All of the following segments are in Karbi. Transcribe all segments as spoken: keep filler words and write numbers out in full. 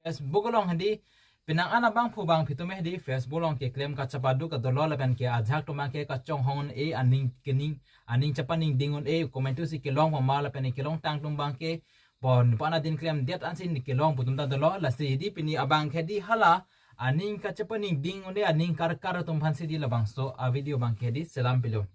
Facebook along hedi penang an abangphu bangphi atum hedi Facebook along keklem kachepadu kadolo lapen ke ajahak atum abangke kachonghong un-e, aning kening aning chepaningding un-e, komantu si kelong pama lapen kelongtang atum abangke bon pan adin klemdet ansi kelong pu atum ta dolo. Lasi hedi pini abangke hedi hala aning kachepaningding un-e aning karkar atum aphansi hedi labangso a-video abangke hedi selam pilo.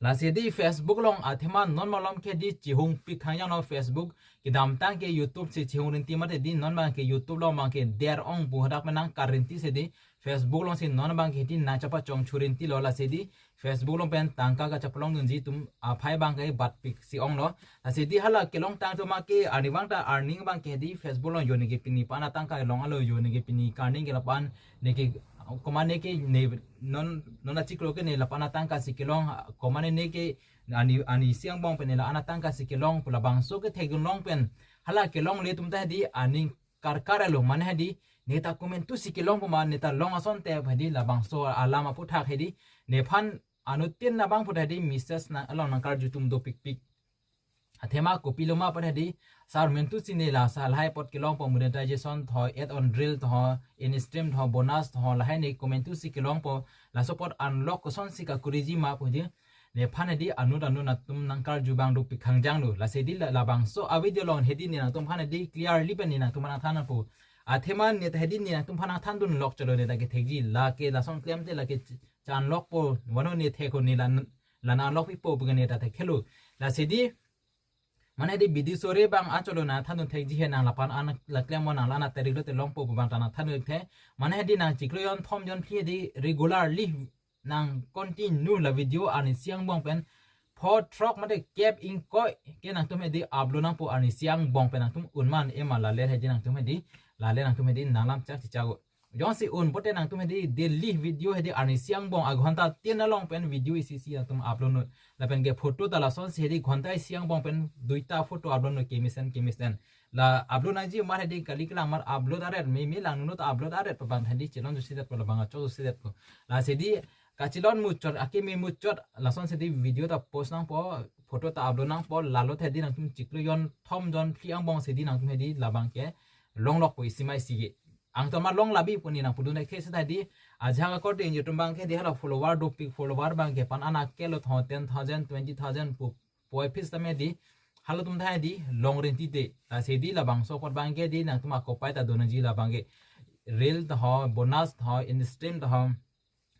Lasi hedi Facebook along athema non malom ke hedi chihungpik hangjang lo. Facebook kedamtang ke YouTube si chihung rinti mate hedi non abangke YouTube along abangke der ong pu hadak menang karinti si hedi Facebook along si non abangke hedi nangchepachongchu rinti lo. Lasi hedi Facebook along pen tangka kachepalongdunji atum aphai abangke batpik si ong lo. Lasi hedi hala kelongtang atum abangke arnivang ta earning abangke hedi Facebook along jo neke pini pan atangka long alo jo neke pini karning ke lapu-an neke komat neke ne non non achiklo ke ne lapu-an atangka si kelong, komat neke ani ani isi angbong pen ne la-an atangka si kelong pu labangso kethekdun long pen hala kelongle atum ta hedi aning karkar alo mane hedi ne ta komantu si kelong pama ne ta long asonte hedi labangso alam aphuthak hedi nephan anuttin abangphu ta hedi message na along nangkarju atum dopikpik. Athema kopiloma pu ta hedi sir komantu si ne la sa lahai apot kelongpo monetization tho, add-on reel tho, in-stream tho, bonus tho, lahai ne komantu si kelongpo, laso apot unlock kosonsi kakuriji ma pu hedi nephan hedi anut anut atum nangkarju abang dopik hangjang lo. Lasi hedi la- labangso a-video along hedi ne nangtum aphan hedi clearly pen ne nangtum aphan nangthanpo. Athema ne ta hedi ne nangtum aphan nangthandun lok cholo ne ta kethekji lake lason klemte lake ch- chan lokpo, vano ne thekpo ne la la nang unlock pipo pu ke ne ta thekthe lo. Lasi hedi mane hedi bidi sore abang acholo nangthandun thekji he nang lapu-an an la klem mo nang la-an atarik lote longpo pu abang ta nangthandun thekthe. Mane hedi nang chiklo jonthom jonphli hedi regularly nang continue la video arnisi angbong pen pho throk mate kep ingkoi ke nangtum hedi upload nangpo arnisi angbong pen nangtum un ma un-e ma lale hedi nangtum hedi lale nangtum hedi nanglam chak chichak o. Jongsi un pote nangtum hedi daily video hedi arnisi angbong aghonta tin along pen video isi isi nangtum upload non. Lapen ke photo ta lasonsi hedi ghonta isi angbong pen duita photo upload non kemesen kemesen. La upload nangji mar hedi kali kelang mar upload aret me me lang nunu ta upload aret pu abang hedi chelon jusidetpo labang acho jusidetpo. Lasi hedi kachelon muchot akeme muchot lasonsi hedi video ta post nangpo, photo ta upload nangpo, lalo hedi nangtum chiklo jonthom jonphli angbong si hedi nangtum hedi labangke longlokpo isi ma isi ke. Angton ma long labi pu ne nangpudun thekthe seta hedi ajahak akorte ingjir atum abangke hedi hala follower dopik, follower abangke pan ana kelo tho ten thousand, twenty thousand pu poi phis tame hedi halatum ta hedi long rinti te. Lasi hedi labangso apot abangke hedi nangtum akopai ta do nangji labangke reel tho, bonus tho, in-stream tho,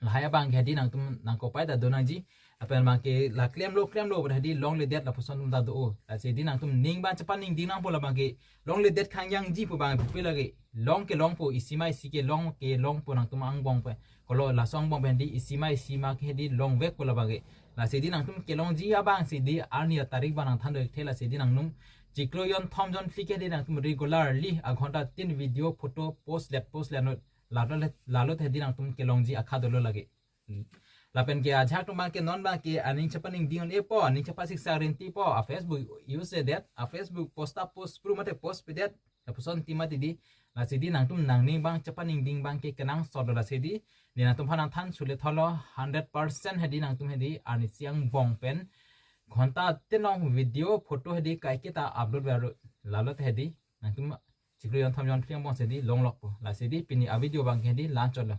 lahai abangke hedi nangtum nangkopai ta do nangji. Lapen abangke la klemlo klemlo pu hedi longledet lapuson atum ta do o. Lasi hedi nangtum ning abang chepaningding nangpo labangke longledet khangjangji pu abang pupe lake long kelongpo isi ma isi kelong kelongpo nangtum angbong pen. Kolo laso angbong pen hedi isi ma isi ma ke hedi longvekpo labangke. Lasi hedi nangtum kelongji abang si hedi arni atarik abang nangthandun thekthe. Lasi hedi nangtum chiklo jonthom jonphli ke hedi nangtum regularly aghonta tin video photo post let post let non lalo lalo hedi nangtum kelongji akha dolo lake. Hmm. Lapen ke ajahak atum abangke non abangke aning chepaningding un-epo, aning chepasiksak rintipo, a-Facebook use det, a-Facebook post ta post pru mate post pidet, lapuson ti mati hedi. Lasi hedi nangtum nangning abang chepaningding abangke kenangsot lo lasi hedi ne nangtum aphan nangthan sule tholo hundred percent hedi nangtum hedi arnisi angbong pen ghonta tin along video photo hedi kaiketa upload ver lalo hedi nangtum chiklo jonthom jonphli angbong si hedi longlokpo. Lasi hedi pini a-video abangke hedi la-an chot lo.